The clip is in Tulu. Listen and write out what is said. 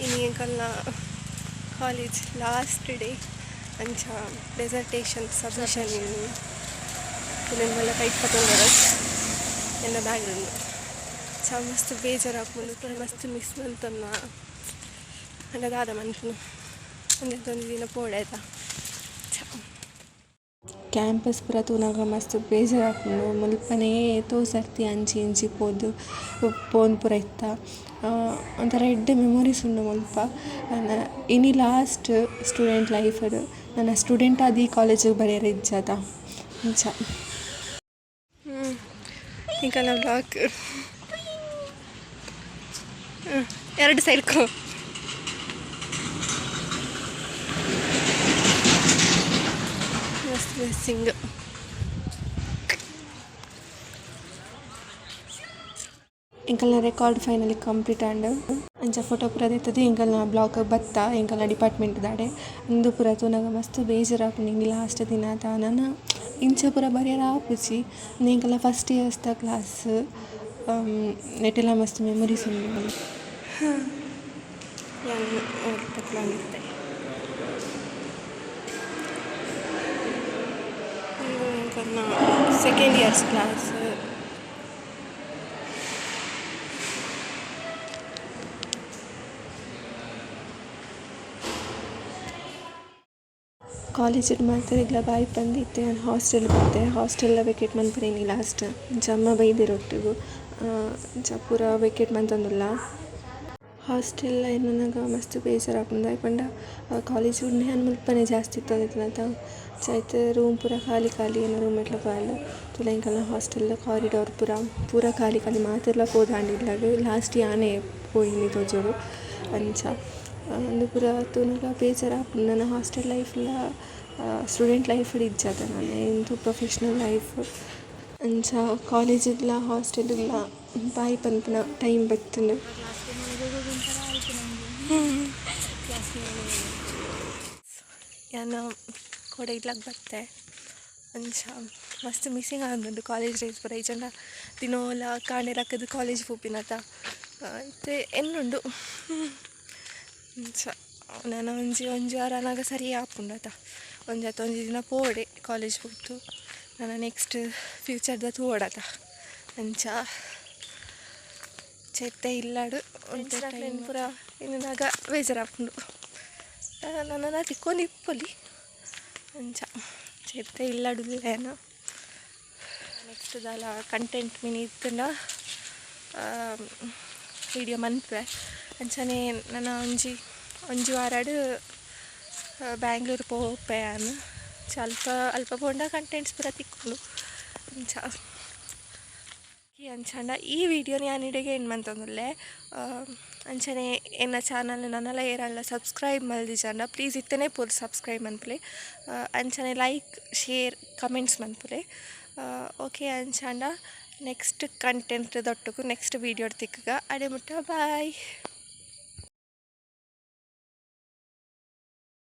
ಇನಿ ಎಂಕಲ್ನ ಕಾಲೇಜ್ ಲಾಸ್ಟ್ ಡೇ. ಅಂಚ ಡಿಸರ್ಟೇಷನ್ ಸಬ್ಮಿಷನ್. ಉಂದೆನ್ ಮಲ್ಲ ಕೈಟ್ ಪತೊಂದು ಎನ್ನ ಬ್ಯಾಗ್ ಉಂಡು. ಚ ಮಸ್ತ್ ಬೇಜಾರಾಪುಂಡು ಪೂರ, ಮಸ್ತ್ ಮಿಸ್ ಮಂತೊನ್ನ. ಅಂಡ ದಾದ ಮನ್ಪುನು? ಒಂಜಿ ದಿನ ಪೋಡಾಯ್ತಾ. ಕ್ಯಾಂಪಸ್ ಪೂರ ತೂನಗ ಮಸ್ತ್ ಬೇಜಾರಾಪುಂಡು. ಮುಲ್ಪನೇ ಏತೋ ಸರ್ತಿ ಅಂಚಿ ಇಂಚಿ ಪೋದು ಪೋಂದು ಪೂರ ಇತ್ತ. ಒಂಥರ ಎಡ್ಡೆ ಮೆಮೊರೀಸ್ ಉಂಡು ಮುಲ್ಪ. ಇನಿ ಲಾಸ್ಟ್ ಸ್ಟೂಡೆಂಟ್ ಲೈಫ್ ನನ ಸ್ಟೂಡೆಂಟ್ ಆದ್ ಈ ಕಾಲೇಜಿಗೆ ಬರಿಯರೆ ಇಜ್ಜದ ಅಂಚ. ಎಂಕಲ್ನ ಬ್ಲಾಕ್ ಎರಡು ಸೈಡ್ಕು ಮಸ್ತ್ ಮಿಸ್ಸಿಂಗ್. ಎಂಕಲ್ನ ರೆಕಾರ್ಡ್ ಫೈನಲಿ ಕಂಪ್ಲೀಟ್ ಆಂಡ್. ಅಂಚ ಫೋಟೋ ಪೂರ ದೆತ್ತುದು ಎಂಕಲ್ನ ಬ್ಲಾಕ್ ಬತ್ತ. ಎಂಕಲ್ನ ಡಿಪಾರ್ಟ್ಮೆಂಟ್ ದಾಡೆ. ಉಂದು ಪೂರ ತೂನಗ ಮಸ್ತ್ ಬೇಜಾರಾಪುಂಡು. ಇನಿ ಲಾಸ್ಟ್ ದಿನ ದಾನನ ಇಂಚ ಪೂರ ಬರಿಯರೆ ಆಪುಜಿ. ಎಂಕಲ್ನ ಫಸ್ಟ್ ಇಯರ್ಸ್ ದ ಕ್ಲಾಸ್ ನೆಟೆಲ ಮಸ್ತ್ ಮೆಮೊರೀಸ್ ಉಂಡು. ಯಾನ್ ತಕ್ಲೊಂದಿತ್ತೆ. ಉಂದು ಎಂಕಲ್ನ ಸೆಕೆಂಡ್ ಇಯರ್ಸ್ ಕ್ಲಾಸ್. ಕಾಲೇಜಿಡ್ ಮಾತೆರೆಗ್ಲ ಬಾಯ್ ಪಂದ್ ಇತ್ತೆ ಯಾನ್ ಹಾಸ್ಟೆಲ್ ಬತ್ತೆ. ಹಾಸ್ಟೆಲ್ ವೆಕೇಟ್ ಮನ್ಪುನೆ ಇನಿ ಲಾಸ್ಟ್. ಅಂಚ ಅಮ್ಮ ಬೈದೆರ್ ಒಟ್ಟುಗು. ಅಂಚ ಪೂರ ವೆಕೇಟ್ ಮಂತೊಂದುಲ್ಲ. ಹಾಸ್ಟೆಲ್ ಎನ್ನುನಗ ಮಸ್ತ್ ಬೇಜಾರಾಪುಂಡು. ದಾಯೆ ಪಂಡ ಕಾಲೇಜ್ ಬುಡ್ಂಡ ಯಾನ್ ಮುಲ್ಪನೆ ಜಾಸ್ತಿ ಇತ್ತೊಂದಿತ್ತಿನತ. ಅಂಚ ಇತ್ತೆ ರೂಮ್ ಪೂರ ಖಾಲಿ ಖಾಲಿ ಎನ್ನ ರೂಮ್ ಮೇಟ್ ಲ ಪೋಯಲ್. ತೂಲೆ ಎಂಕಲ್ನ ಹಾಸ್ಟೆಲ್ ಕಾರಿಡಾರ್ ಪೂರ ಪೂರ ಖಾಲಿ ಖಾಲಿ. ಮಾತೆರ್ಲ ಪೋದಾಂಡ್ ಇಲ್ಲಗ್. ಲಾಸ್ಟ್ ಯಾನೆ ಪೋಯಿನಿ ತೋಜೊಡು ಅಂಚ. ಉಂದು ಪೂರ ತೂನಗ ಬೇಜಾರಾಪುಂಡು. ನನ ಹಾಸ್ಟೆಲ್ ಲೈಫ್ಲ ಸ್ಟೂಡೆಂಟ್ ಲೈಫ್ ಇಜ್ಜತ ನನ ಇಂದು ಪ್ರೊಫೆಷ್ನಲ್ ಲೈಫ್. ಅಂಚ ಕಾಲೇಜಿಗ್ಲ ಹಾಸ್ಟೆಲ್ಗ್ಲ ಬಾಯ್ ಪನ್ಪುನ ಟೈಮ್ ಬತ್ತುಂಡು. ಯಾನ್ ಕೋಡೆ ಇಲ್ಲಗ್ ಬತ್ತೆ. ಅಂಚ ಮಸ್ತ್ ಮಿಸ್ಸಿಂಗ್ ಆವೊಂದುಂಡು ಕಾಲೇಜ್ ಡೇಸ್ ಪೂರ. ಇಜ್ಜಂಡ ದಿನೋಲ ಕಾಂಡೆ ಲಕ್ಕುದು ಕಾಲೇಜ್ ಪೋಪಿನತ. ಇತ್ತೆ ಎನ್ನುಂಡು. ಅಂಚ ನನ ಒಂಜಿ ಒಂಜಿ ವಾರ ಆನಗ ಸರಿ ಆಪುಂಡು ಅತ. ಒಂಜಿ ಅತ್ತ ಒಂಜಿ ದಿನ ಪೋವಡೆ ಕಾಲೇಜ್ ಪೋತು. ನನ ನೆಕ್ಸ್ಟ್ ಫ್ಯೂಚರ್ದ ತೂವೊಡತ. ಅಂಚ ಇತ್ತೆ ಇಲ್ಲಡ್ ಒಂತೆ ಟೈಮ್ ಪೂರ ಎನ್ನುನಗ ಬೇಜಾರಾಪುಂಡು. ನನ ತಿಕ್ಕೊಂದು ಇಪ್ಪೊಲಿ. ಅಂಚ ಇತ್ತೆ ಇಲ್ಲಡ್ ಉಲ್ಲೆ ಯಾನ್. ನೆಕ್ಸ್ಟ್ ದಾಲ ಕಂಟೆಂಟ್ ಮಿನಿ ಇತ್ತುಂಡ ವೀಡಿಯೋ ಮನ್ಪುವೆ. ಅಂಚನೆ ನನ ಒಂಜಿ ಒಂಜಿ ವಾರಡ್ ಬ್ಯಾಂಗ್ಳೂರ್ ಪೋಪೆ ಯಾನ್. ಅಲ್ಪ ಅಲ್ಪ ಪೋಂಡ ಕಂಟೆಂಟ್ಸ್ ಪೂರ ತಿಕ್ಕುಂಡು. ಅಂಚ ಅಂಚಾಂಡ ಈ ವಿಡಿಯೋನ ಯಾನ್ ಇಡೆಗೆ ಎಂಡ್ ಮಂತೊಂದುಲ್ಲೆ. ಅಂಚನೆ ಎನ್ನ ಚಾನಲ್ ನನಲ ಏರಾಂಡಲ ಸಬ್ಸ್ಕ್ರೈಬ್ ಮಲ್ದಿಜಾಂಡ ಪ್ಲೀಸ್ ಇತ್ತನೆ ಪೂರ ಸಬ್ಸ್ಕ್ರೈಬ್ ಮನ್ಪುಲೆ. ಅಂಚನೆ ಲೈಕ್, ಶೇರ್, ಕಮೆಂಟ್ಸ್ ಮನ್ಪುಲೆ. ಓಕೆ, ಅಂಚಾಂಡ ನೆಕ್ಸ್ಟ್ ಕಂಟೆಂಟ್ ದೊಟ್ಟುಗು ನೆಕ್ಸ್ಟ್ ವೀಡಿಯೋ ತಿಕ್ಕುಗ. ಅಡೆ ಮುಟ್ಟ ಬಾಯ್.